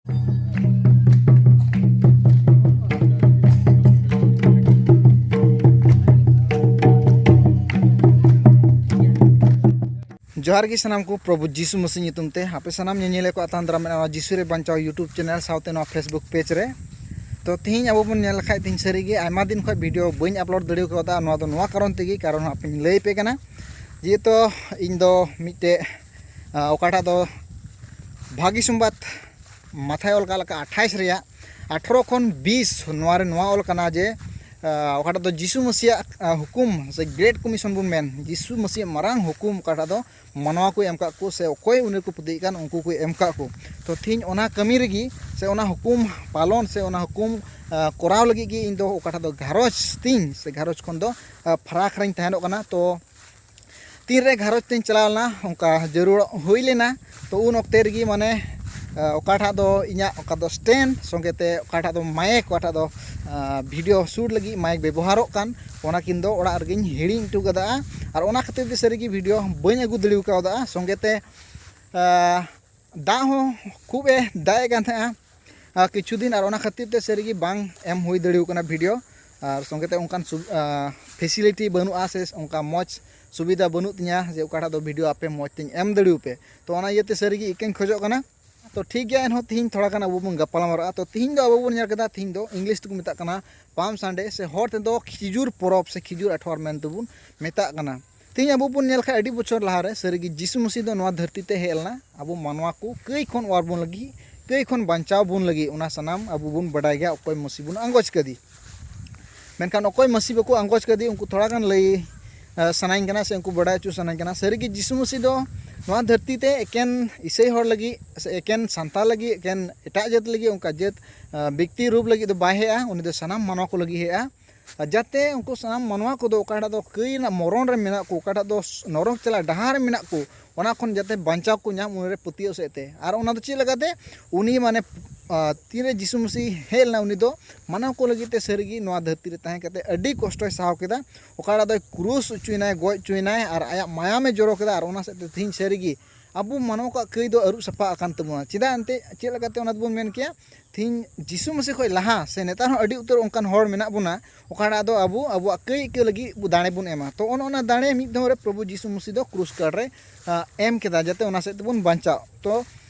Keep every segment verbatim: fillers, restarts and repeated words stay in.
ᱡᱚᱦᱟᱨ ᱜᱮ ᱥᱟᱱᱟᱢ ᱠᱚ, ᱯᱨᱚᱵᱷᱩ ᱡᱤᱥᱩ ᱢᱟᱹᱥᱤ ᱧᱩᱛᱩᱢ ᱛᱮ ᱟᱯᱮ ᱥᱟᱱᱟᱢ ᱧᱮᱧᱮᱞᱤᱭᱟᱹ ᱠᱚ ᱟᱛᱟᱝ ᱫᱟᱨᱟᱢ ᱢᱮᱱᱟᱜᱼᱟ ᱱᱚᱣᱟ ᱡᱤᱥᱩ ᱨᱮ ᱵᱟᱧᱪᱟᱣ YouTube channel ᱥᱟᱶᱛᱮ ᱱᱚᱣᱟ Facebook page ᱨᱮ᱾ ᱛᱚ ᱛᱤᱦᱤᱧ ᱟᱵᱚ ᱵᱚᱱ ᱧᱮᱞ ᱞᱮᱠᱷᱟᱡ, ᱛᱤᱦᱤᱧ ᱥᱟᱹᱨᱤ ᱜᱮ ᱟᱭᱢᱟ ᱫᱤᱱ ᱠᱷᱚᱱ video ᱵᱟᱹᱧ upload ᱫᱟᱲᱮ ᱠᱟᱣᱫᱟ᱾ ᱱᱚᱣᱟ ᱫᱚ ᱱᱚᱣᱟ ᱠᱟᱨᱚᱱ ᱛᱮᱜᱮ, ᱠᱟᱨᱚᱱ ᱦᱟᱸᱜ ᱯᱮ ᱞᱟᱹᱭ ᱟᱯᱮ ᱠᱟᱱᱟ᱾ ᱡᱮᱦᱮᱛᱩ ᱤᱧ ᱫᱚ ᱢᱤᱫᱴᱮᱡ, ᱟ, ᱚᱠᱟᱴᱟᱜ ᱫᱚ ᱵᱷᱟᱹᱜᱤ ᱥᱚᱢᱵᱟᱫ ᱢᱟᱛᱷᱟᱭ ᱚᱞ ᱠᱟᱜ ᱞᱮᱠᱟ ᱟᱴᱷᱟᱥ ᱨᱮᱭᱟᱜ ᱟᱴᱷᱨᱚ ᱠᱷᱚᱱ ᱵᱤᱥ, ᱱᱚᱣᱟ ᱨᱮ ᱱᱚᱣᱟ ᱚᱞ ᱠᱟᱱᱟ ᱡᱮ, ᱟ, ᱚᱠᱟᱴᱟᱜ ᱫᱚ ᱡᱤᱥᱩ ᱢᱟᱹᱥᱤᱭᱟᱜ, ᱟ, ᱦᱩᱠᱩᱢ ᱥᱮ Great Commission ᱵᱚᱱ ᱢᱮᱱ, ᱡᱤᱥᱩ ᱢᱟᱹᱥᱤᱭᱟᱜ ᱢᱟᱨᱟᱝ ᱦᱩᱠᱩᱢ ᱚᱠᱟᱴᱟᱜ ᱫᱚ ᱢᱟᱱᱣᱟ ᱠᱚ ᱮᱢ ᱠᱟᱜ ᱠᱚ ᱥᱮ ᱚᱠᱚᱭ ᱩᱱᱤ ᱠᱚ ᱯᱟᱹᱛᱭᱟᱹᱜ ᱠᱟᱱ ᱩᱱᱠᱩ ᱠᱚ ᱮᱢ ᱠᱟᱜ ᱠᱚ᱾ ᱛᱚ ᱛᱤᱦᱤᱧ ᱚᱱᱟ ᱠᱟᱹᱢᱤ ᱨᱮᱜᱮ ᱥᱮ ᱚᱱᱟ ᱦᱩᱠᱩᱢ ᱯᱟᱞᱚᱱ ᱥᱮ ᱚᱱᱟ ᱦᱩᱠᱩᱢ, ᱟ, ᱠᱚᱨᱟᱣ ᱞᱟᱹᱜᱤᱫ ᱜᱮ ᱤᱧ ᱫᱚ ᱚᱠᱟᱴᱟᱜ ᱫᱚ ᱜᱷᱟᱨᱚᱸᱡᱽ ᱛᱤᱧ ᱥᱮ ᱜᱷᱟᱨᱚᱸᱡᱽ ᱠᱷᱚᱱ ᱫᱚ, ᱟ, ᱯᱷᱟᱨᱟᱠ ᱨᱮᱧ ᱛᱟᱦᱮᱱᱚᱜ ᱠᱟᱱᱟ᱾ ᱛᱚ ᱛᱤᱱᱨᱮ ᱜᱷᱟᱨᱚᱸᱡᱽ ᱛᱤᱧ ᱪᱟᱞᱟᱣ ᱞᱮᱱᱟ, ᱚᱱᱠᱟ ᱡᱟᱹᱨᱩᱲ ᱦᱩᱭ ᱞᱮᱱᱟ᱾ ᱛᱚ ᱩᱱ ᱚᱠᱛᱮ ᱨᱮᱜᱮ ᱢᱟᱱᱮ, ᱟ, ᱚᱠᱟᱴᱟᱜ ᱫᱚ ᱤᱧᱟᱹᱜ ᱚᱠᱟ ᱫᱚ stand, ᱥᱚᱸᱜᱮ ᱛᱮ ᱚᱠᱟᱴᱟᱜ ᱫᱚ mic, ᱚᱠᱟᱴᱟᱜ ᱫᱚ, ᱟ, video shoot ᱞᱟᱹᱜᱤᱫ mic ᱵᱮᱵᱚᱦᱟᱨᱚᱜ ᱠᱟᱱ, ᱚᱱᱟ ᱠᱤᱱ ᱫᱚ ᱚᱲᱟᱜ ᱨᱮᱜᱮᱧ ᱦᱤᱲᱤᱧ ᱦᱚᱴᱚ ᱠᱟᱫᱟ᱾ ᱟᱨ ᱚᱱᱟ ᱠᱷᱟᱹᱛᱤᱨ ᱛᱮ ᱥᱟᱹᱨᱤᱜᱮ video ᱵᱟᱹᱧ ᱟᱹᱜᱩ ᱫᱟᱲᱮ ᱠᱟᱣᱫᱟ᱾ ᱥᱚᱸᱜᱮ ᱛᱮ, ᱟ, ᱫᱟᱜ ᱦᱚᱸ ᱠᱷᱩᱵ ᱮ ᱫᱟᱜ ᱮᱫ ᱠᱟᱱ ᱛᱟᱦᱮᱸᱜᱼᱟ, ᱟ, ᱠᱤᱪᱷᱩ ᱫᱤᱱ, ᱟᱨ ᱚᱱᱟ ᱠᱷᱟᱹᱛᱤᱨ ᱛᱮ ᱥᱟᱹᱨᱤᱜᱮ ᱵᱟᱝ ᱮᱢ ᱦᱩᱭ ᱫᱟᱲᱮ ᱠᱟᱱᱟ video᱾ ᱟᱨ ᱥᱚᱸᱜᱮ ᱛᱮ ᱚᱱᱠᱟᱱ ᱥᱩᱵ-, ᱟ, facility ᱵᱟᱹᱱᱩᱜᱼᱟ ᱥᱮ ᱚᱱᱠᱟ ᱢᱚᱡᱽ ᱥᱩᱵᱤᱫᱷᱟ ᱵᱟᱹᱱᱩᱜ ᱛᱤᱧᱟᱹ ᱡᱮ ᱚᱠᱟᱴᱟᱜ ᱫᱚ video ᱟᱯᱮ ᱢᱚᱡᱽ ᱛᱤᱧ ᱮᱢ ᱫᱟᱲᱮ ᱟᱯᱮ᱾ ᱛᱚ ᱚᱱᱟ ᱤᱭᱟᱹᱛᱮ ᱥᱟᱹᱨᱤᱜᱮ ᱤᱠᱟᱹᱧ ᱠᱷᱚᱡᱚᱜ ᱠᱟᱱᱟ᱾ ᱛᱚ ᱴᱷᱤᱠ ᱜᱮᱭᱟ, ᱮᱱᱦᱚᱸ ᱛᱤᱦᱤᱧ ᱛᱷᱚᱲᱟ ᱜᱟᱱ ᱟᱵᱚ ᱵᱚᱱ ᱜᱟᱯᱟᱞ ᱢᱟᱨᱟᱜᱼᱟ᱾ ᱛᱚ ᱛᱤᱦᱤᱧ ᱫᱚ ᱟᱵᱚ ᱵᱚᱱ ᱧᱮᱞ ᱠᱮᱫᱟ, ᱛᱤᱦᱤᱧ ᱫᱚ English ᱛᱮᱠᱚ ᱢᱮᱛᱟᱜ ᱠᱟᱱᱟ Palm Sunday, ᱥᱮ ᱦᱚᱲ ᱛᱮᱫᱚ ᱠᱷᱤᱡᱩᱨ ᱯᱚᱨᱚᱵᱽ ᱥᱮ ᱠᱷᱤᱡᱩᱨ ᱟᱴᱷᱣᱟᱨ ᱢᱮᱱ ᱛᱮᱵᱚᱱ ᱢᱮᱛᱟᱜ ᱠᱟᱱᱟ᱾ ᱛᱤᱦᱤᱧ ᱟᱵᱚ ᱵᱚᱱ ᱧᱮᱞ ᱠᱷᱟᱱ, ᱟᱹᱰᱤ ᱵᱚᱪᱷᱚᱨ ᱞᱟᱦᱟᱨᱮ ᱥᱟᱹᱨᱤᱜᱮ ᱡᱤᱥᱩ ᱢᱟᱹᱥᱤ ᱫᱚ ᱱᱚᱣᱟ ᱫᱷᱟᱹᱨᱛᱤ ᱛᱮ ᱦᱮᱡ ᱞᱮᱱᱟ, ᱟᱵᱚ ᱢᱟᱱᱣᱟ ᱠᱚ ᱠᱟᱹᱭ ᱠᱷᱚᱱ ᱚᱣᱟᱨ ᱵᱚᱱ ᱞᱟᱹᱜᱤᱫ, ᱠᱟᱹᱭ ᱠᱷᱚᱱ ᱵᱟᱧᱪᱟᱣ ᱵᱚᱱ ᱞᱟᱹᱜᱤᱫ᱾ ᱚᱱᱟ ᱥᱟᱱᱟᱢ ᱟᱵᱚ ᱵᱚᱱ ᱵᱟᱰᱟᱭ ᱜᱮᱭᱟ, ᱚᱠᱚᱭ ᱢᱟᱹᱥᱤ ᱵᱚᱱ ᱟᱸᱜᱚᱪ ᱠᱟᱫᱮ᱾ ᱢᱮᱱᱠᱷᱟᱱ ᱚᱠᱚᱭ ᱢᱟᱹᱥᱤ ᱵᱟᱠᱚ ᱟᱸᱜᱚᱪ ᱠᱟᱫᱮ, ᱩᱱᱠᱩ ᱛᱷᱚᱲᱟ ᱜᱟᱱ ᱞᱟᱹᱭ, ᱟ, ᱥᱟᱱᱟᱧ ᱠᱟᱱᱟ ᱥᱮ ᱩᱱᱠᱩ ᱵᱟᱰᱟᱭ ᱦᱚᱪᱚ ᱥᱟᱱᱟᱧ ᱠᱟᱱᱟ᱾ ᱥᱟᱹᱨᱤᱜᱮ ᱡᱤᱥᱩ ᱢᱟᱹᱥᱤ ᱫᱚ ᱱᱚᱣᱟ ᱫᱷᱟᱹᱨᱛᱤ ᱛᱮ ᱮᱠᱮᱱ ᱤᱥᱟᱹᱭ ᱦᱚᱲ ᱞᱟᱹᱜᱤᱫ ᱥᱮ ᱮᱠᱮᱱ ᱥᱟᱱᱛᱟᱲ ᱞᱟᱹᱜᱤᱫ, ᱮᱠᱮᱱ ᱮᱴᱟᱜ ᱡᱟᱹᱛ ᱞᱟᱹᱜᱤᱫ, ᱚᱱᱠᱟ ᱡᱟᱹᱛ, ᱟ, ᱵᱮᱠᱛᱤ ᱨᱩᱯ ᱞᱟᱹᱜᱤᱫ ᱫᱚ ᱵᱟᱭ ᱦᱮᱡᱼᱟ᱾ ᱩᱱᱤ ᱫᱚ ᱥᱟᱱᱟᱢ ᱢᱟᱱᱣᱟ ᱠᱚ ᱞᱟᱹᱜᱤᱫ ᱦᱮᱡᱼᱟ᱾ ᱟᱨ ᱡᱟᱛᱮ ᱩᱱᱠᱩ ᱥᱟᱱᱟᱢ ᱢᱟᱱᱣᱟ ᱠᱚᱫᱚ ᱚᱠᱟᱴᱟᱜ ᱫᱚ ᱠᱟᱹᱭ ᱨᱮᱱᱟᱜ ᱢᱚᱨᱚᱱ ᱨᱮ ᱢᱮᱱᱟᱜ ᱠᱚ, ᱚᱠᱟᱴᱟᱜ ᱫᱚ ᱱᱚᱨᱚᱠ ᱪᱟᱞᱟᱜ ᱰᱟᱦᱟᱨ ᱨᱮ ᱢᱮᱱᱟᱜ ᱠᱚ, ᱚᱱᱟ ᱠᱷᱚᱱ ᱡᱟᱛᱮ ᱵᱟᱧᱪᱟᱣ ᱠᱚ ᱧᱟᱢ, ᱩᱱᱤ ᱨᱮ ᱯᱟᱹᱛᱭᱟᱹᱣ ᱥᱮᱫ ᱛᱮ᱾ ᱟᱨ ᱚᱱᱟ ᱫᱚ ᱪᱮᱫ ᱞᱮᱠᱟᱛᱮ? ᱩᱱᱤ ᱢᱟᱱᱮ, ᱟ, ᱛᱤᱱᱨᱮ ᱡᱤᱥᱩ ᱢᱟᱹᱥᱤ ᱦᱮᱡ ᱞᱮᱱᱟ, ᱩᱱᱤ ᱫᱚ ᱢᱟᱱᱣᱟ ᱠᱚ ᱞᱟᱹᱜᱤᱫ ᱛᱮ ᱥᱟᱹᱨᱤᱜᱮ ᱱᱚᱣᱟ ᱫᱷᱟᱹᱨᱛᱤ ᱨᱮ ᱛᱟᱦᱮᱸ ᱠᱟᱛᱮ ᱟᱹᱰᱤ ᱠᱚᱥᱴᱚᱭ ᱥᱟᱦᱟᱣ ᱠᱮᱫᱟ᱾ ᱚᱠᱟᱴᱟᱜ ᱫᱚᱭ ᱠᱨᱩᱥ ᱦᱚᱪᱚᱭᱮᱱᱟᱭ, ᱜᱚᱡ ᱦᱚᱪᱚᱭᱮᱱᱟᱭ, ᱟᱨ ᱟᱭᱟᱜ ᱢᱟᱭᱟᱢᱮ ᱡᱚᱨᱚ ᱠᱮᱫᱟ᱾ ᱟᱨ ᱚᱱᱟ ᱥᱮᱫ ᱛᱮ ᱛᱮᱦᱮᱧ ᱥᱟᱹᱨᱤᱜᱮ ᱟᱵᱚ ᱢᱟᱱᱣᱟ ᱠᱚᱣᱟᱜ ᱠᱟᱹᱭ ᱫᱚ ᱟᱹᱨᱩᱵ ᱥᱟᱯᱷᱟ ᱟᱠᱟᱱ ᱛᱟᱵᱚᱱᱟ᱾ ᱪᱮᱫᱟᱜ ᱮᱱᱛᱮ, ᱪᱮᱫ ᱞᱮᱠᱟᱛᱮ ᱚᱱᱟ ᱫᱚᱵᱚᱱ ᱢᱮᱱ ᱠᱮᱭᱟ? ᱛᱤᱦᱤᱧ ᱡᱤᱥᱩ ᱢᱟᱹᱥᱤ ᱠᱷᱚᱱ ᱞᱟᱦᱟ ᱥᱮ ᱱᱮᱛᱟᱨ ᱦᱚᱸ ᱟᱹᱰᱤ ᱩᱛᱟᱹᱨ ᱚᱱᱠᱟᱱ ᱦᱚᱲ ᱢᱮᱱᱟᱜ ᱵᱚᱱᱟ, ᱚᱠᱟᱴᱟᱜ ᱫᱚ ᱟᱵᱚ ᱟᱵᱚᱣᱟᱜ ᱠᱟᱹᱭ ᱟᱹᱭᱠᱟᱹᱣ ᱞᱟᱹᱜᱤᱫ ᱵᱚ ᱫᱟᱲᱮ ᱵᱚᱱ ᱮᱢᱟ᱾ ᱛᱚ ᱚᱱ ᱚᱱᱟ ᱫᱟᱲᱮ ᱢᱤᱫ ᱫᱷᱟᱣ ᱨᱮ ᱯᱨᱚᱵᱷᱩ ᱡᱤᱥᱩ ᱢᱟᱹᱥᱤ ᱫᱚ ᱠᱨᱩᱥ ᱠᱟᱴ ᱨᱮ ᱟ, ᱮᱢ ᱠᱮᱫᱟ, ᱡᱟᱛᱮ ᱚᱱᱟ ᱥᱮᱫ ᱛᱮᱵᱚᱱ ᱵᱟᱧᱪᱟᱜ᱾ ᱛᱚ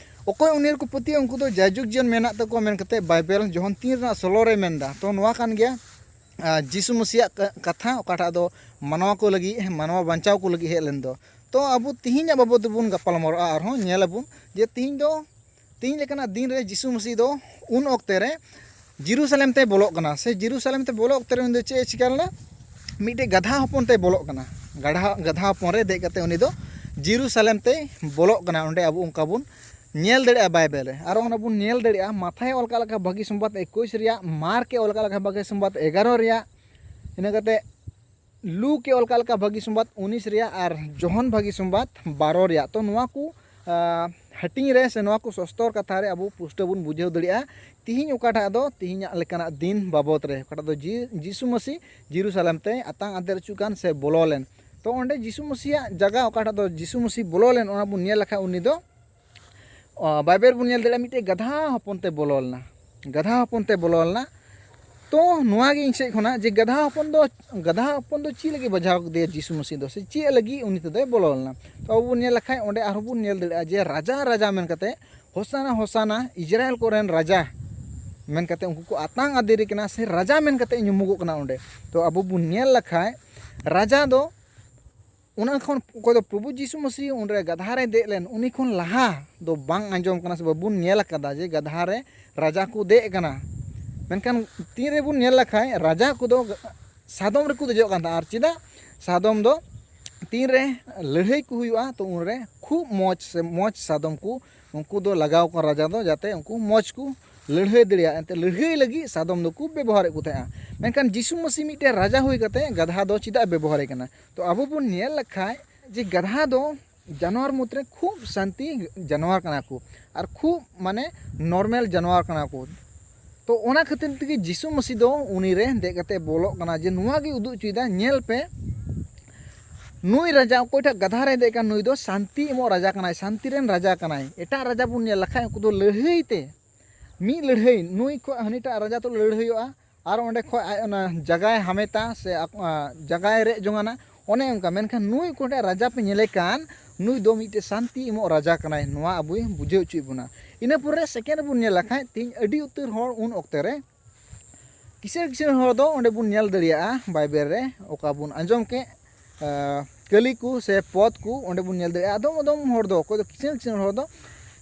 ᱚᱠᱚᱭ ᱩᱱᱤ ᱨᱮᱠᱚ ᱯᱟᱹᱛᱭᱟᱹᱜᱼᱟ, ᱩᱱᱠᱩ ᱫᱚ ᱡᱟᱭᱡᱩᱜᱽ ᱡᱤᱭᱚᱱ ᱢᱮᱱᱟᱜ ᱛᱟᱠᱚᱣᱟ ᱢᱮᱱ ᱠᱟᱛᱮ ᱵᱟᱭᱵᱮᱞ ᱡᱚᱦᱚᱱ ᱛᱤᱱ ᱨᱮᱱᱟᱜ ᱥᱳᱞᱳ ᱨᱮ ᱢᱮᱱᱫᱟ᱾ ᱛᱚ ᱱᱚᱣᱟ ᱠᱟᱱ ᱜᱮᱭᱟ ᱟ, ᱡᱤᱥᱩ ᱢᱟᱹᱥᱤᱭᱟᱜ ᱠᱟ-, ᱠᱟᱛᱷᱟ, ᱚᱠᱟᱴᱟᱜ ᱫᱚ ᱢᱟᱱᱣᱟ ᱠᱚ ᱞᱟᱹᱜᱤᱫ, ᱢᱟᱱᱣᱟ ᱵᱟᱧᱪᱟᱣ ᱠᱚ ᱞᱟᱹᱜᱤᱫ ᱦᱮᱡ ᱞᱮᱱ ᱫᱚ᱾ ᱛᱚ ᱟᱵᱚ ᱛᱤᱦᱤᱧᱟᱜ ᱵᱟᱵᱚᱫ ᱛᱮᱵᱚᱱ ᱜᱟᱯᱟᱞ ᱢᱟᱨᱟᱜᱼᱟ, ᱟᱨᱦᱚᱸ ᱧᱮᱞ ᱟᱵᱚᱱ ᱡᱮ ᱛᱤᱦᱤᱧ ᱫᱚ, ᱛᱤᱦᱤᱧ ᱞᱮᱠᱟᱱᱟᱜ ᱫᱤᱱ ᱨᱮ ᱡᱤᱥᱩ ᱢᱟᱹᱥᱤ ᱫᱚ ᱩᱱ ᱚᱠᱛᱮ ᱨᱮ ᱡᱮᱨᱩᱥᱟᱞᱮᱢ ᱛᱮᱭ ᱵᱚᱞᱚᱜ ᱠᱟᱱᱟ᱾ ᱥᱮ ᱡᱮᱨᱩᱥᱟᱞᱮᱢ ᱛᱮ ᱵᱚᱞᱚᱜ ᱚᱠᱛᱮ ᱨᱮ ᱩᱱᱤ ᱫᱚ ᱪᱮᱫ ᱮ ᱪᱤᱠᱟ ᱞᱮᱱᱟ? ᱢᱤᱫᱴᱮᱡ ᱜᱟᱫᱷᱟ ᱦᱚᱯᱚᱱ ᱛᱮᱭ ᱵᱚᱞᱚᱜ ᱠᱟᱱᱟ᱾ ᱜᱟᱫᱷᱟ, ᱜᱟᱫᱷᱟ ᱦᱚᱯᱚᱱ ᱨᱮ ᱫᱮᱡ ᱠᱟᱛᱮ ᱩᱱᱤ ᱫᱚ ᱡᱮᱨᱩᱥᱟᱞᱮᱢ ᱛᱮᱭ ᱵᱚᱞᱚᱜ ᱠᱟᱱᱟ᱾ ᱚᱸᱰᱮ ᱟᱵᱚ ᱚᱱᱠᱟ ᱵᱚᱱ ᱧᱮᱞ ᱫᱟᱲᱮᱭᱟᱜᱼᱟ ᱵᱟᱭᱵᱮᱞ ᱨᱮ᱾ ᱟᱨ ᱚᱱᱟ ᱵᱚᱱ ᱧᱮᱞ ᱫᱟᱲᱮᱭᱟᱜᱼᱟ, ᱢᱟᱛᱷᱟᱭ ᱚᱞ ᱠᱟᱜ ᱞᱮᱠᱟ ᱵᱷᱟᱹᱜᱤ ᱥᱚᱢᱵᱟᱫ ᱮᱠᱩᱥ ᱨᱮᱭᱟᱜ, ᱢᱟᱨᱠ ᱮ ᱚᱞ ᱠᱟᱜ ᱞᱮᱠᱟ ᱵᱷᱟᱹᱜᱤ ᱥᱚᱢᱵᱟᱫ ᱮᱜᱟᱨᱚ ᱨᱮᱭᱟᱜ, ᱤᱱᱟᱹ ᱠᱟᱛᱮ ᱞᱩᱠ ᱮ ᱚᱞ ᱠᱟᱜ ᱞᱮᱠᱟ ᱵᱷᱟᱹᱜᱤ ᱥᱚᱢᱵᱟᱫ ᱩᱱᱤᱥ ᱨᱮᱭᱟᱜ, ᱟᱨ ᱡᱚᱦᱚᱱ ᱵᱷᱟᱹᱜᱤ ᱥᱚᱢᱵᱟᱫ ᱵᱟᱨᱚ ᱨᱮᱭᱟᱜ᱾ ᱛᱚ ᱱᱚᱣᱟ ᱠᱚ, ᱟ, ᱦᱟᱹᱴᱤᱧ ᱨᱮ ᱥᱮ ᱱᱚᱣᱟ ᱠᱚ ᱥᱚᱥᱛᱚᱨ ᱠᱟᱛᱷᱟ ᱨᱮ ᱟᱵᱚ ᱯᱩᱥᱴᱟᱹᱣ ᱵᱚᱱ ᱵᱩᱡᱷᱟᱹᱣ ᱫᱟᱲᱮᱭᱟᱜᱼᱟ ᱛᱤᱦᱤᱧ ᱚᱠᱟᱴᱟᱜ ᱫᱚ ᱛᱤᱦᱤᱧᱟᱜ ᱞᱮᱠᱟᱱᱟᱜ ᱫᱤᱱ ᱵᱟᱵᱚᱫ ᱨᱮ, ᱚᱠᱟᱴᱟᱜ ᱫᱚ ᱡᱤ-, ᱡᱤᱥᱩ ᱢᱟᱹᱥᱤ ᱡᱮᱨᱩᱥᱟᱞᱮᱢ ᱛᱮ ᱟᱛᱟᱝ ᱟᱫᱮᱨ ᱚᱪᱚᱜ ᱠᱟᱱ ᱥᱮ ᱵᱚᱞᱚ ᱞᱮᱱ᱾ ᱛᱚ ᱚᱸᱰᱮ ᱡᱤᱥᱩ ᱢᱟᱹᱥᱤᱭᱟᱜ ᱡᱟᱭᱜᱟ, ᱚᱠᱟᱴᱟᱜ ᱫᱚ ᱡᱤᱥᱩ ᱢᱟᱹᱥᱤ ᱵᱚᱞᱚ ᱞᱮᱱ, ᱚᱱᱟ ᱵᱚᱱ ᱧᱮᱞ ᱞᱮᱠᱷᱟᱱ ᱩᱱᱤ ᱫᱚ ᱚ, ᱵᱟᱭᱵᱮᱞ ᱵᱚᱱ ᱧᱮᱞ ᱫᱟᱲᱮᱭᱟᱜᱼᱟ, ᱢᱤᱫᱴᱮᱡ ᱜᱟᱫᱷᱟ ᱦᱚᱯᱚᱱ ᱛᱮ ᱵᱚᱞᱚ ᱞᱮᱱᱟ᱾ ᱜᱟᱫᱷᱟ ᱦᱚᱯᱚᱱ ᱛᱮ ᱵᱚᱞᱚ ᱞᱮᱱᱟ᱾ ᱛᱚ ᱱᱚᱣᱟ ᱜᱮ ᱤᱧ ᱥᱮᱫ ᱠᱷᱚᱱᱟᱜ ᱡᱮ ᱜᱟᱫᱷᱟ ᱦᱚᱯᱚᱱ ᱫᱚ, ᱜᱟᱫᱷᱟ ᱦᱚᱯᱚᱱ ᱫᱚ ᱪᱮᱫ ᱞᱟᱹᱜᱤᱫ ᱵᱟᱡᱷᱟᱣ ᱠᱮᱫᱮᱭᱟ ᱡᱤᱥᱩ ᱢᱟᱹᱥᱤ ᱫᱚ, ᱥᱮ ᱪᱮᱫ ᱞᱟᱹᱜᱤᱫ ᱩᱱᱤ ᱛᱮᱫᱚᱭ ᱵᱚᱞᱚ ᱞᱮᱱᱟ? ᱛᱚ ᱟᱵᱚ ᱵᱚᱱ ᱧᱮᱞ ᱞᱮᱠᱷᱟᱡ ᱚᱸᱰᱮ ᱟᱨᱦᱚᱸ ᱵᱚᱱ ᱧᱮᱞ ᱫᱟᱲᱮᱭᱟᱜᱼᱟ ᱡᱮ ᱨᱟᱡᱟ, ᱨᱟᱡᱟ ᱢᱮᱱ ᱠᱟᱛᱮ, ᱦᱳᱥᱟᱱᱟ, ᱦᱳᱥᱟᱱᱟ, ᱤᱡᱽᱨᱟᱭᱮᱞ ᱠᱚᱨᱮᱱ ᱨᱟᱡᱟ ᱢᱮᱱ ᱠᱟᱛᱮ ᱩᱱᱠᱩ ᱠᱚ ᱟᱛᱟᱝ ᱟᱫᱮᱨᱮ ᱠᱟᱱᱟ, ᱥᱮ ᱨᱟᱡᱟ ᱢᱮᱱ ᱠᱟᱛᱮ ᱧᱩᱢᱩᱜᱚᱜ ᱠᱟᱱᱟ ᱚᱸᱰᱮ᱾ ᱛᱚ ᱟᱵᱚ ᱵᱚᱱ ᱧᱮᱞ ᱞᱮᱠᱷᱟᱡ ᱨᱟᱡᱟ ᱫᱚ ᱚᱱᱟ ᱠᱷᱚᱱ ᱚᱠᱚᱭ ᱫᱚ ᱯᱨᱚᱵᱷᱩ ᱡᱤᱥᱩ ᱢᱟᱹᱥᱤ ᱩᱱᱨᱮ ᱜᱟᱫᱷᱟ ᱨᱮ ᱫᱮᱡ ᱞᱮᱱ, ᱩᱱᱤ ᱠᱷᱚᱱ ᱞᱟᱦᱟ ᱫᱚ ᱵᱟᱝ ᱟᱸᱡᱚᱢ ᱠᱟᱱᱟ ᱥᱮ ᱵᱟᱵᱚᱱ ᱧᱮᱞ ᱟᱠᱟᱫᱟ ᱡᱮ ᱜᱟᱫᱷᱟ ᱨᱮ ᱨᱟᱡᱟ ᱠᱚ ᱫᱮᱡ ᱟᱠᱟᱱᱟ᱾ ᱢᱮᱱᱠᱷᱟᱱ ᱛᱤᱱ ᱨᱮᱵᱚᱱ ᱧᱮᱞ ᱞᱮᱠᱷᱟᱡ ᱨᱟᱡᱟ ᱠᱚᱫᱚ ᱥᱟᱫᱚᱢ ᱨᱮᱠᱚ ᱫᱮᱡᱚᱜ ᱠᱟᱱ ᱛᱟᱦᱮᱸᱫ᱾ ᱟᱨ ᱪᱮᱫᱟᱜ? ᱥᱟᱫᱚᱢ ᱫᱚ ᱛᱤᱱᱨᱮ ᱞᱟᱹᱲᱦᱟᱹᱭ ᱠᱚ ᱦᱩᱭᱩᱜᱼᱟ, ᱛᱚ ᱩᱱᱨᱮ ᱠᱷᱩᱵ ᱢᱚᱡᱽ ᱥᱮ ᱢᱚᱡᱽ ᱥᱟᱫᱚᱢ ᱠᱚ ᱩᱱᱠᱩ ᱫᱚ ᱞᱟᱜᱟᱣ ᱠᱚ ᱨᱟᱡᱟ ᱫᱚ, ᱡᱟᱛᱮ ᱩᱱᱠᱩ ᱢᱚᱡᱽ ᱠᱚ ᱞᱟᱹᱲᱦᱟᱹᱭ ᱫᱟᱲᱮᱭᱟᱜᱼᱟ᱾ ᱮᱱᱛᱮ ᱞᱟᱹᱲᱦᱟᱹᱭ ᱞᱟᱹᱜᱤᱫ ᱥᱟᱫᱚᱢ ᱫᱚᱠᱚ ᱵᱮᱵᱚᱦᱟᱨᱮᱫ ᱠᱚ ᱛᱟᱦᱮᱸᱜᱼᱟ᱾ ᱢᱮᱱᱠᱷᱟᱱ ᱡᱤᱥᱩ ᱢᱟᱹᱥᱤ ᱢᱤᱫᱴᱮᱱ ᱨᱟᱡᱟ ᱦᱩᱭ ᱠᱟᱛᱮ ᱜᱟᱫᱷᱟ ᱫᱚ ᱪᱮᱫᱟᱜ ᱮ ᱵᱮᱵᱚᱦᱟᱨᱮ ᱠᱟᱱᱟ? ᱛᱚ ᱟᱵᱚ ᱵᱚᱱ ᱧᱮᱞ ᱞᱮᱠᱷᱟᱡ ᱡᱮ ᱜᱟᱫᱷᱟ ᱫᱚ ᱡᱟᱱᱣᱟᱨ ᱢᱩᱫᱽᱨᱮ ᱠᱷᱩᱵ ᱥᱟᱱᱛᱤ ᱡᱟᱱᱣᱟᱨ ᱠᱟᱱᱟ ᱠᱚ ᱟᱨ ᱠᱷᱩᱵ ᱢᱟᱱᱮ ᱱᱚᱨᱢᱟᱞ ᱡᱟᱱᱣᱟᱨ ᱠᱟᱱᱟ ᱠᱚ᱾ ᱛᱚ ᱚᱱᱟ ᱠᱷᱟᱹᱛᱤᱨ ᱛᱮᱜᱮ ᱡᱤᱥᱩ ᱢᱟᱹᱥᱤ ᱫᱚ ᱩᱱᱤ ᱨᱮ ᱫᱮᱡ ᱠᱟᱛᱮ ᱵᱚᱞᱚᱜ ᱠᱟᱱᱟ, ᱡᱮ ᱱᱚᱣᱟ ᱜᱮ ᱩᱫᱩᱜ ᱦᱚᱪᱚᱭᱮᱫᱟ, ᱧᱮᱞ ᱯᱮ, ᱱᱩᱭ ᱨᱟᱡᱟ ᱚᱠᱚᱭᱴᱟᱜ ᱜᱟᱫᱷᱟ ᱨᱮ ᱫᱮᱡ ᱠᱟᱱ, ᱱᱩᱭ ᱫᱚ ᱥᱟᱱᱛᱤ ᱮᱢᱚᱜ ᱨᱟᱡᱟ ᱠᱟᱱᱟᱭ, ᱥᱟᱱᱛᱤ ᱨᱮᱱ ᱨᱟᱡᱟ ᱠᱟᱱᱟᱭ᱾ ᱮᱴᱟᱜ ᱨᱟᱡᱟ ᱵᱚᱱ ᱧᱮᱞ ᱞᱮᱠᱷᱟᱡ ᱩᱱᱠᱩ ᱫᱚ ᱞᱟᱹᱲᱦᱟᱹᱭ ᱛᱮ, ᱢᱤᱫ ᱞᱟᱹᱲᱦᱟᱹᱭ, ᱱᱩᱭ ᱠᱷᱚᱡ ᱦᱟᱹᱱᱤᱴᱟᱜ ᱨᱟᱡᱟ ᱛᱩᱞᱩᱡ ᱞᱟᱹᱲᱦᱟᱹᱭᱚᱜᱼᱟ, ᱟᱨ ᱚᱸᱰᱮ ᱠᱷᱚᱡ ᱟᱡ ᱚᱱᱟ ᱡᱟᱜᱟᱭ ᱦᱟᱢᱮᱴᱟ ᱥᱮ ᱟᱠ-, ᱟ, ᱡᱟᱜᱟᱭ ᱨᱮᱡ ᱡᱚᱝᱟᱱᱟ, ᱚᱱᱮ ᱚᱱᱠᱟ᱾ ᱢᱮᱱᱠᱷᱟᱱ ᱱᱩᱭ ᱚᱠᱚᱭᱴᱟᱜ ᱨᱟᱡᱟ ᱯᱮ ᱧᱮᱞᱮ ᱠᱟᱱ, ᱱᱩᱭ ᱫᱚ ᱢᱤᱫᱴᱮᱡ ᱥᱟᱱᱛᱤ ᱮᱢᱚᱜ ᱨᱟᱡᱟ ᱠᱟᱱᱟᱭ, ᱱᱚᱣᱟ ᱟᱵᱚᱭ ᱵᱩᱡᱷᱟᱹᱣ ᱦᱚᱪᱚᱭᱮᱫ ᱵᱚᱱᱟ᱾ ᱤᱱᱟᱹ ᱯᱚᱨᱮ ᱥᱮᱠᱮᱱᱰ ᱨᱮᱵᱚᱱ ᱧᱮᱞ ᱞᱮᱠᱷᱟᱡ, ᱛᱮᱦᱮᱧ ᱟᱹᱰᱤ ᱩᱛᱟᱹᱨ ᱦᱚᱲ ᱩᱱ ᱚᱠᱛᱮ ᱨᱮ ᱠᱤᱥᱟᱹᱬ ᱠᱤᱥᱟᱹᱬ ᱦᱚᱲ ᱫᱚ ᱚᱸᱰᱮ ᱵᱚᱱ ᱧᱮᱞ ᱫᱟᱲᱮᱭᱟᱜᱼᱟ, ᱵᱟᱭᱵᱮᱞ ᱨᱮ ᱚᱠᱟ ᱵᱚᱱ ᱟᱸᱡᱚᱢ ᱠᱮᱫ, ᱟᱸ, ᱠᱟᱹᱞᱤ ᱠᱚ ᱥᱮ ᱯᱚᱫᱽ ᱠᱚ ᱚᱸᱰᱮ ᱵᱚᱱ ᱧᱮᱞ ᱫᱟᱲᱮᱭᱟᱜᱼᱟ᱾ ᱟᱫᱚᱢ ᱟᱫᱚᱢ ᱦᱚᱲ ᱫᱚ, ᱚᱠᱚᱭ ᱫᱚ ᱠᱤᱥᱟᱹᱬ ᱠᱤᱥᱟᱹᱬ ᱦᱚᱲ ᱫᱚ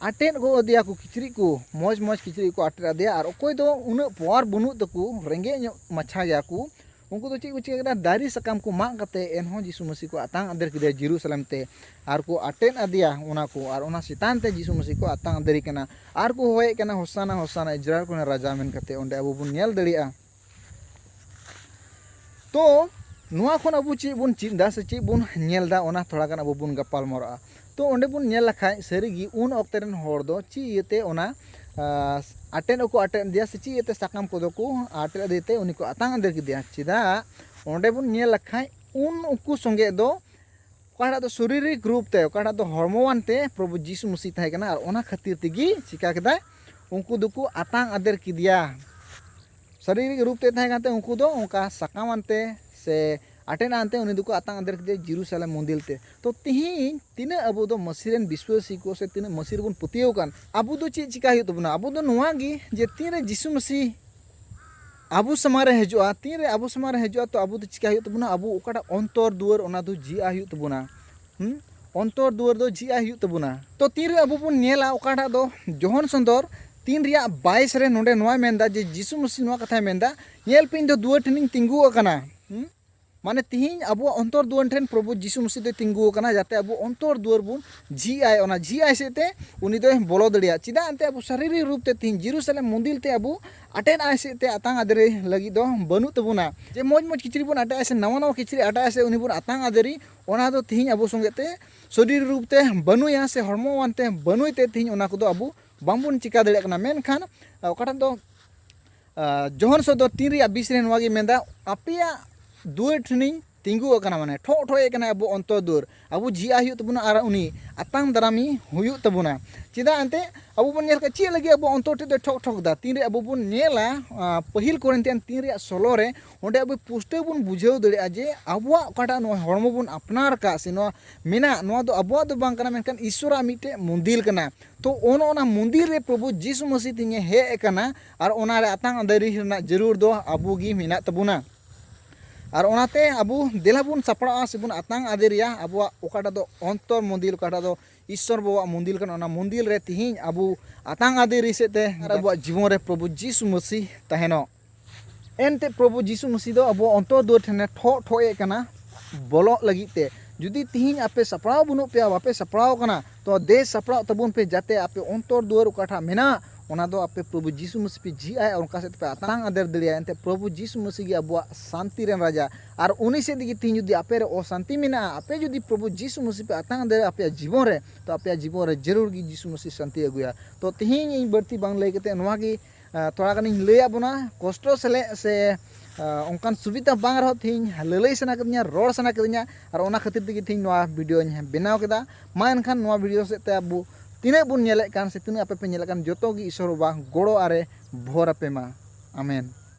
ᱟᱴᱮᱫ ᱠᱚ ᱟᱫᱮᱭᱟ ᱠᱚ, ᱠᱤᱪᱨᱤᱡ ᱠᱚ, ᱢᱚᱡᱽ ᱢᱚᱡᱽ ᱠᱤᱪᱨᱤᱡ ᱠᱚ ᱟᱴᱮᱫ ᱟᱫᱮᱭᱟ᱾ ᱟᱨ ᱚᱠᱚᱭ ᱫᱚ ᱩᱱᱟᱹᱜ ᱯᱟᱣᱟᱨ ᱵᱟᱹᱱᱩᱜ ᱛᱟᱠᱚ, ᱨᱮᱸᱜᱮᱡ ᱧᱚᱜ ᱢᱟᱪᱷᱟ ᱜᱮᱭᱟ ᱠᱚ, ᱩᱱᱠᱩ ᱫᱚ ᱪᱮᱫ ᱠᱚ ᱪᱤᱠᱟᱹ ᱠᱮᱫᱟ? ᱫᱟᱨᱮ ᱥᱟᱠᱟᱢ ᱠᱚ ᱢᱟᱜ ᱠᱟᱛᱮ ᱮᱱᱦᱚᱸ ᱡᱤᱥᱩ ᱢᱟᱹᱥᱤ ᱠᱚ ᱟᱛᱟᱝ ᱟᱫᱮᱨ ᱠᱮᱫᱮᱭᱟ ᱡᱮᱨᱩᱥᱟᱞᱮᱢ ᱛᱮ, ᱟᱨ ᱠᱚ ᱟᱴᱮᱫ ᱟᱫᱮᱭᱟ ᱚᱱᱟ ᱠᱚ, ᱟᱨ ᱚᱱᱟ ᱪᱮᱛᱟᱱ ᱛᱮ ᱡᱤᱥᱩ ᱢᱟᱹᱥᱤ ᱠᱚ ᱟᱛᱟᱝ ᱟᱫᱮᱨᱮ ᱠᱟᱱᱟ, ᱟᱨ ᱠᱚ ᱦᱚᱦᱚᱭᱮᱫ ᱠᱟᱱᱟ, "ᱦᱳᱥᱟᱱᱟ, ᱦᱳᱥᱟᱱᱟ, ᱤᱡᱽᱨᱟᱭᱮᱞ ᱠᱚᱨᱮᱱ ᱨᱟᱡᱟ" ᱢᱮᱱ ᱠᱟᱛᱮ ᱚᱸᱰᱮ ᱟᱵᱚ ᱵᱚᱱ ᱧᱮᱞ ᱫᱟᱲᱮᱭᱟᱜᱼᱟ᱾ ᱛᱚ ᱱᱚᱣᱟ ᱠᱷᱚᱱ ᱟᱵᱚ ᱪᱮᱫ ᱵᱚᱱ ᱪᱮᱫ ᱮᱫᱟ ᱥᱮ ᱪᱮᱫ ᱵᱚᱱ ᱧᱮᱞ ᱮᱫᱟ, ᱚᱱᱟ ᱛᱷᱚᱲᱟ ᱜᱟᱱ ᱟᱵᱚ ᱵᱚᱱ ᱜᱟᱯᱟᱞ ᱢᱟᱨᱟᱜᱼᱟ᱾ ᱛᱚ ᱚᱸᱰᱮ ᱵᱚᱱ ᱧᱮᱞ ᱞᱮᱠᱷᱟᱡ, ᱥᱟᱹᱨᱤᱜᱮ ᱩᱱ ᱚᱠᱛᱮ ᱨᱮᱱ ᱦᱚᱲ ᱫᱚ ᱪᱮᱫ ᱤᱭᱟᱹᱛᱮ ᱚᱱᱟ, ᱟᱸ, ᱟᱴᱮᱫ ᱦᱚᱸᱠᱚ ᱟᱴᱮᱫ ᱟᱫᱮᱭᱟ ᱥᱮ ᱪᱮᱫ ᱤᱭᱟᱹᱛᱮ ᱥᱟᱠᱟᱢ ᱠᱚᱫᱚ ᱠᱚ ᱟᱴᱮᱫ ᱟᱫᱮ ᱛᱮ ᱩᱱᱤ ᱠᱚ ᱟᱛᱟᱝ ᱟᱫᱮᱨ ᱠᱮᱫᱮᱭᱟ? ᱪᱮᱫᱟᱜ? ᱚᱸᱰᱮ ᱵᱚᱱ ᱧᱮᱞ ᱞᱮᱠᱷᱟᱡ, ᱩᱱ ᱩᱱᱠᱩ ᱥᱚᱸᱜᱮ ᱫᱚ ᱚᱠᱟᱴᱟᱜ ᱫᱚ ᱥᱟᱨᱤᱨᱤᱠ ᱨᱩᱯ ᱛᱮ, ᱚᱠᱟᱴᱟᱜ ᱫᱚ ᱦᱚᱲᱢᱚᱣᱟᱱ ᱛᱮ ᱯᱨᱚᱵᱷᱩ ᱡᱤᱥᱩ ᱢᱟᱹᱥᱤ ᱛᱟᱦᱮᱸ ᱠᱟᱱᱟ, ᱟᱨ ᱚᱱᱟ ᱠᱷᱟᱹᱛᱤᱨ ᱛᱮᱜᱮ ᱪᱤᱠᱟ ᱠᱮᱫᱟᱭ? ᱩᱱᱠᱩ ᱫᱚᱠᱚ ᱟᱛᱟᱝ ᱟᱫᱮᱨ ᱠᱮᱫᱮᱭᱟ᱾ ᱥᱟᱨᱤᱨᱤᱠ ᱨᱩᱯ ᱛᱮ ᱛᱟᱦᱮᱸ ᱠᱟᱱᱛᱮ ᱩᱱᱠᱩ ᱫᱚ ᱚᱱᱠᱟ ᱥᱟᱠᱟᱢ ᱟᱱᱛᱮ ᱥᱮ ᱟᱴᱮᱫ ᱟᱱᱛᱮ ᱩᱱᱤ ᱫᱚᱠᱚ ᱟᱛᱟᱝ ᱟᱫᱮᱨ ᱠᱮᱫᱮᱭᱟ ᱡᱮᱨᱩᱥᱟᱞᱮᱢ ᱢᱚᱱᱫᱤᱨ ᱛᱮ᱾ ᱛᱚ ᱛᱤᱦᱤᱧ ᱛᱤᱱᱟᱹᱜ ᱟᱵᱚ ᱫᱚ ᱢᱟᱹᱥᱤ ᱨᱮᱱ ᱵᱤᱥᱣᱟᱹᱥᱤ ᱠᱚ ᱥᱮ ᱛᱤᱱᱟᱹᱜ ᱢᱟᱹᱥᱤ ᱨᱮᱵᱚᱱ ᱯᱟᱹᱛᱭᱟᱹᱣ ᱠᱟᱱ, ᱟᱵᱚ ᱫᱚ ᱪᱮᱫ ᱪᱤᱠᱟ ᱦᱩᱭᱩᱜ ᱛᱟᱵᱚᱱᱟ? ᱟᱵᱚ ᱫᱚ ᱱᱚᱣᱟ ᱜᱮ ᱡᱮ ᱛᱤᱱᱨᱮ ᱡᱤᱥᱩ ᱢᱟᱹᱥᱤ ᱟᱵᱚ ᱥᱟᱢᱟᱝ ᱨᱮ ᱦᱤᱡᱩᱜᱼᱟ, ᱛᱤᱱᱨᱮ ᱟᱵᱚ ᱥᱟᱢᱟᱝ ᱨᱮ ᱦᱤᱡᱩᱜᱼᱟ, ᱛᱚ ᱟᱵᱚ ᱫᱚ ᱪᱤᱠᱟ ᱦᱩᱭᱩᱜ ᱛᱟᱵᱚᱱᱟ? ᱟᱵᱚ ᱚᱠᱟᱴᱟᱜ ᱚᱱᱛᱚᱨ ᱫᱩᱣᱟᱹᱨ, ᱚᱱᱟ ᱫᱚ ᱡᱷᱤᱡ ᱟᱜ ᱦᱩᱭᱩᱜ ᱛᱟᱵᱚᱱᱟ᱾ ᱦᱩᱸ? ᱚᱱᱛᱚᱨ ᱫᱩᱣᱟᱹᱨ ᱫᱚ ᱡᱷᱤᱡ ᱟᱜ ᱦᱩᱭᱩᱜ ᱛᱟᱵᱚᱱᱟ᱾ ᱛᱚ ᱛᱤᱱᱨᱮ ᱟᱵᱚ ᱵᱚᱱ ᱧᱮᱞᱟ ᱚᱠᱟᱴᱟᱜ ᱫᱚ ᱡᱚᱦᱚᱱ ᱥᱚᱫᱚᱨ ᱛᱤᱱ ᱨᱮᱭᱟᱜ ᱵᱟᱭᱤᱥ ᱨᱮ ᱱᱚᱰᱮ ᱱᱚᱣᱟᱭ ᱢᱮᱱᱫᱟ ᱡᱮ ᱡᱤᱥᱩ ᱢᱟᱹᱥᱤ ᱱᱚᱣᱟ ᱠᱟᱛᱷᱟᱭ ᱢᱮᱱᱫᱟ, "ᱧᱮᱞ ᱯᱮ, ᱤᱧ ᱫᱚ ᱫᱩᱣᱟᱹᱨ ᱴᱷᱮᱱᱤᱧ ᱛᱤᱸᱜᱩ ᱟᱠᱟᱱᱟ᱾" ᱦᱩᱸ? ᱢᱟᱱᱮ ᱛᱤᱦᱤᱧ ᱟᱵᱚᱣᱟᱜ ᱚᱱᱛᱚᱨ ᱫᱩᱣᱟᱹᱨ ᱴᱷᱮᱱ ᱯᱨᱚᱵᱷᱩ ᱡᱤᱥᱩ ᱢᱟᱹᱥᱤ ᱫᱚᱭ ᱛᱤᱸᱜᱩ ᱟᱠᱟᱱᱟ, ᱡᱟᱛᱮ ᱟᱵᱚ ᱚᱱᱛᱚᱨ ᱫᱩᱣᱟᱹᱨ ᱵᱚᱱ ᱡᱷᱤᱡ ᱟᱭ, ᱚᱱᱟ ᱡᱷᱤᱡ ᱟᱭ ᱥᱮᱫ ᱛᱮ ᱩᱱᱤ ᱫᱚᱭ ᱵᱚᱞᱚ ᱫᱟᱲᱮᱭᱟᱜᱼᱟ᱾ ᱪᱮᱫᱟᱜ? ᱮᱱᱛᱮ ᱟᱵᱚ ᱥᱟᱨᱤᱨᱤᱠ ᱨᱩᱯ ᱛᱮ ᱛᱤᱦᱤᱧ ᱡᱮᱨᱩᱥᱟᱞᱮᱢ ᱢᱚᱱᱫᱤᱨ ᱛᱮ ᱟᱵᱚ ᱟᱴᱮᱫ ᱟᱭ ᱥᱮᱫ ᱛᱮ ᱟᱛᱟᱝ ᱟᱫᱮᱨ ᱞᱟᱹᱜᱤᱫ ᱫᱚ ᱵᱟᱹᱱᱩᱜ ᱛᱟᱵᱚᱱᱟ᱾ ᱡᱮ ᱢᱚᱡᱽ ᱢᱚᱡᱽ ᱠᱤᱪᱨᱤᱡ ᱵᱚᱱ ᱟᱴᱮᱫ ᱟᱭ ᱥᱮ ᱱᱟᱣᱟ ᱱᱟᱣᱟ ᱠᱤᱪᱨᱤᱡ ᱟᱴᱮᱫ ᱟᱭ ᱥᱮ ᱩᱱᱤ ᱵᱚᱱ ᱟᱛᱟᱝ ᱟᱫᱮᱨᱤ, ᱚᱱᱟ ᱫᱚ ᱛᱤᱦᱤᱧ ᱟᱵᱚ ᱥᱚᱸᱜᱮ ᱛᱮ ᱥᱟᱨᱤᱨᱤᱠ ᱨᱩᱯ ᱛᱮ ᱵᱟᱹᱱᱩᱭᱟ ᱥᱮ ᱦᱚᱲᱢᱚᱣᱟᱱ ᱛᱮ ᱵᱟᱹᱱᱩᱭ ᱛᱮ ᱛᱤᱦᱤᱧ ᱚᱱᱟ ᱠᱚᱫᱚ ᱟᱵᱚ ᱵᱟᱝᱵᱚᱱ ᱪᱤᱠᱟ ᱫᱟᱲᱮᱭᱟᱜ ᱠᱟᱱᱟ᱾ ᱢᱮᱱᱠᱷᱟᱱ ᱚᱠᱟᱴᱟᱜ ᱫᱚ ᱟᱨ ᱡᱚᱦᱚᱱ ᱥᱚᱫᱚᱨ ᱛᱤᱱ ᱨᱮᱭᱟᱜ ᱵᱤᱥ ᱨᱮ ᱱᱚᱣᱟ ᱜᱮ ᱢᱮᱱᱫᱟ, "ᱟᱯᱮᱭᱟᱜ ᱫᱩᱣᱟᱹᱨ ᱴᱷᱮᱱᱤᱧ ᱛᱤᱸᱜᱩ ᱟᱠᱟᱱᱟ, ᱢᱟᱱᱮ ᱴᱷᱚᱜ ᱴᱷᱚᱜ ᱮ ᱠᱟᱱᱟ ᱟᱵᱚ ᱚᱱᱛᱚᱨ ᱫᱩᱣᱟᱹᱨ᱾ ᱟᱵᱚ ᱡᱷᱤᱡ ᱟᱭ ᱦᱩᱭᱩᱜ ᱛᱟᱵᱚᱱᱟ ᱟᱨ ᱩᱱᱤ ᱟᱛᱟᱝ ᱫᱟᱨᱟᱢᱤ ᱦᱩᱭᱩᱜ ᱛᱟᱵᱚᱱᱟ᱾ ᱪᱮᱫᱟᱜ ᱮᱱᱛᱮ? ᱟᱵᱚ ᱵᱚᱱ ᱧᱮᱞ ᱠᱟᱜ ᱪᱮᱫ ᱞᱟᱹᱜᱤᱫ ᱟᱵᱚ ᱚᱱᱛᱚᱨ ᱴᱷᱮᱡ ᱫᱚᱭ ᱴᱷᱚᱜ ᱴᱷᱚᱜ ᱫᱟ? ᱛᱤᱱᱨᱮ ᱟᱵᱚ ᱵᱚᱱ ᱧᱮᱞᱟ, ᱟᱸ, ᱯᱟᱹᱦᱤᱞ ᱠᱚᱨᱤᱱᱛᱤᱭᱟᱱ ᱛᱤᱱ ᱨᱮᱭᱟᱜ ᱥᱳᱞᱳ ᱨᱮ, ᱚᱸᱰᱮ ᱟᱵᱚ ᱯᱩᱥᱴᱟᱹᱣ ᱵᱚᱱ ᱵᱩᱡᱷᱟᱹᱣ ᱫᱟᱲᱮᱭᱟᱜᱼᱟ ᱡᱮ ᱟᱵᱚᱣᱟᱜ ᱚᱠᱟᱴᱟᱜ ᱱᱚᱣᱟ ᱦᱚᱲᱢᱚ ᱵᱚᱱ ᱟᱯᱱᱟᱨ ᱠᱟᱜ ᱥᱮ ᱱᱚᱣᱟ ᱢᱮᱱᱟᱜ, ᱱᱚᱣᱟ ᱫᱚ ᱟᱵᱚᱣᱟᱜ ᱫᱚ ᱵᱟᱝ ᱠᱟᱱᱟ, ᱢᱮᱱᱠᱷᱟᱱ ᱤᱥᱥᱚᱨᱟᱜ ᱢᱤᱫᱴᱮᱡ ᱢᱚᱱᱫᱤᱨ ᱠᱟᱱᱟ᱾ ᱛᱚ ᱚᱱ ᱚᱱᱟ ᱢᱚᱱᱫᱤᱨ ᱨᱮ ᱯᱨᱚᱵᱷᱩ ᱡᱤᱥᱩ ᱢᱟᱹᱥᱤ ᱛᱮᱦᱮᱧ ᱮ ᱦᱮᱡ ᱟᱠᱟᱱᱟ ᱟᱨ ᱚᱱᱟ ᱨᱮ ᱟᱛᱟᱝ ᱟᱫᱮᱨᱤ ᱨᱮᱱᱟᱜ ᱡᱟᱹᱨᱩᱲ ᱫᱚ ᱟᱵᱚ ᱜᱮ ᱢᱮᱱᱟᱜ ᱛᱟᱵᱚᱱᱟ᱾ ᱟᱨ ᱚᱱᱟᱛᱮ ᱟᱵᱚ ᱫᱮᱞᱟ ᱵᱚᱱ ᱥᱟᱯᱲᱟᱜᱼᱟ ᱥᱮᱵᱚᱱ ᱟᱛᱟᱝ ᱟᱫᱮᱨᱮᱭᱟ ᱟᱵᱚᱣᱟᱜ ᱚᱠᱟᱴᱟᱜ ᱫᱚ ᱚᱱᱛᱚᱨ ᱢᱚᱱᱫᱤᱨ, ᱚᱠᱟᱴᱟᱜ ᱫᱚ ᱤᱥᱥᱚᱨ ᱵᱟᱵᱟᱣᱟᱜ ᱢᱚᱱᱫᱤᱨ ᱠᱟᱱᱟ, ᱚᱱᱟ ᱢᱚᱱᱫᱤᱨ ᱨᱮ ᱛᱤᱦᱤᱧ ᱟᱵᱚ ᱟᱛᱟᱝ ᱟᱫᱮᱨᱤ ᱥᱮᱫ ᱛᱮ ᱟᱨ ᱟᱵᱚᱣᱟᱜ ᱡᱤᱵᱚᱱ ᱨᱮ ᱯᱨᱚᱵᱷᱩ ᱡᱤᱥᱩ ᱢᱟᱹᱥᱤ ᱛᱟᱦᱮᱱᱚᱜ᱾ ᱮᱱᱛᱮ ᱯᱨᱚᱵᱷᱩ ᱡᱤᱥᱩ ᱢᱟᱹᱥᱤ ᱫᱚ ᱟᱵᱚᱣᱟᱜ ᱚᱱᱛᱚᱨ ᱫᱩᱣᱟᱹᱨ ᱴᱷᱮᱱᱮ ᱴᱷᱚᱜ ᱴᱷᱚᱜ ᱮᱫ ᱠᱟᱱᱟ ᱵᱚᱞᱚᱜ ᱞᱟᱹᱜᱤᱫ ᱛᱮ᱾ ᱡᱩᱫᱤ ᱛᱤᱦᱤᱧ ᱟᱯᱮ ᱥᱟᱯᱲᱟᱣ ᱵᱟᱹᱱᱩᱜ ᱯᱮᱭᱟ, ᱵᱟᱯᱮ ᱥᱟᱯᱲᱟᱣ ᱠᱟᱱᱟ, ᱛᱚ ᱫᱮᱥ ᱥᱟᱯᱲᱟᱣ ᱛᱟᱵᱚᱱ ᱯᱮ, ᱡᱟᱛᱮ ᱟᱯᱮ ᱚᱱᱛᱚᱨ ᱫᱩᱣᱟᱹᱨ ᱚᱠᱟᱴᱟᱜ ᱢᱮᱱᱟᱜ, ᱚᱱᱟ ᱫᱚ ᱟᱯᱮ ᱯᱨᱚᱵᱷᱩ ᱡᱤᱥᱩ ᱢᱟᱹᱥᱤ ᱯᱮ ᱡᱷᱤᱡ ᱟᱭ ᱟᱨ ᱚᱱᱠᱟ ᱥᱮᱫ ᱯᱮ ᱟᱛᱟᱝ ᱟᱫᱮᱨ ᱫᱟᱲᱮᱭᱟᱜᱼᱟ᱾ ᱮᱱᱛᱮ ᱯᱨᱚᱵᱷᱩ ᱡᱤᱥᱩ ᱢᱟᱹᱥᱤ ᱜᱮ ᱟᱵᱚᱣᱟᱜ ᱥᱟᱱᱛᱤ ᱨᱮᱱ ᱨᱟᱡᱟ, ᱟᱨ ᱩᱱᱤ ᱥᱮᱫ ᱛᱮᱜᱮ ᱛᱤᱦᱤᱧ ᱡᱩᱫᱤ ᱟᱯᱮ ᱨᱮ ᱚᱥᱟᱱᱛᱤ ᱢᱮᱱᱟᱜᱼᱟ, ᱟᱯᱮ ᱡᱩᱫᱤ ᱯᱨᱚᱵᱷᱩ ᱡᱤᱥᱩ ᱢᱟᱹᱥᱤ ᱯᱮ ᱟᱛᱟᱝ ᱟᱫᱮᱨᱟ ᱟᱯᱮᱭᱟᱜ ᱡᱤᱵᱚᱱ ᱨᱮ, ᱛᱚ ᱟᱯᱮᱭᱟᱜ ᱡᱤᱵᱚᱱ ᱨᱮ ᱡᱟᱹᱨᱩᱲ ᱜᱮ ᱡᱤᱥᱩ ᱢᱟᱹᱥᱤ ᱥᱟᱱᱛᱤ ᱟᱹᱜᱩᱭᱟ᱾ ᱛᱚ ᱛᱤᱦᱤᱧ ᱤᱧ ᱵᱟᱹᱲᱛᱤ ᱵᱟᱝ ᱞᱟᱹᱭ ᱠᱟᱛᱮ ᱱᱚᱣᱟ ᱜᱮ, ᱟᱸ, ᱛᱷᱚᱲᱟ ᱜᱟᱱᱤᱧ ᱞᱟᱹᱭᱟᱫ ᱵᱚᱱᱟ᱾ ᱠᱚᱥᱴᱚ ᱥᱮᱞᱮᱫ ᱥᱮ, ᱟᱸ, ᱚᱱᱠᱟᱱ ᱥᱩᱵᱤᱫᱷᱟ ᱵᱟᱝ ᱨᱮᱦᱚᱸ ᱛᱤᱦᱤᱧ ᱞᱟᱹᱞᱟᱹᱭ ᱥᱟᱱᱟ ᱠᱤᱫᱤᱧᱟ, ᱨᱚᱲ ᱥᱟᱱᱟ ᱠᱤᱫᱤᱧᱟ, ᱟᱨ ᱚᱱᱟ ᱠᱷᱟᱹᱛᱤᱨ ᱛᱮᱜᱮ ᱛᱤᱦᱤᱧ ᱱᱚᱣᱟ ᱵᱷᱤᱰᱤᱭᱳᱧ ᱵᱮᱱᱟᱣ ᱠᱮᱫᱟ᱾ ᱢᱟ ᱮᱱᱠᱷᱟᱱ ᱱᱚᱣᱟ ᱵᱷᱤᱰᱤᱭᱳ ᱥᱮᱫ ᱛᱮ ᱟᱵᱚ ᱛᱤᱱᱟᱹᱜ ᱵᱚᱱ ᱧᱮᱞᱮᱫ ᱠᱟᱱ ᱥᱮ ᱛᱤᱱᱟᱹᱜ ᱟᱯᱮ ᱯᱮ ᱧᱮᱞᱮᱫ ᱠᱟᱱ, ᱡᱚᱛᱚ ᱜᱮ ᱤᱥᱚᱨ ᱵᱟᱵᱟ ᱜᱚᱲᱚ ᱟᱨᱮ ᱵᱷᱚᱨ ᱟᱯᱮ ᱢᱟ᱾ ᱟᱢᱮᱱ᱾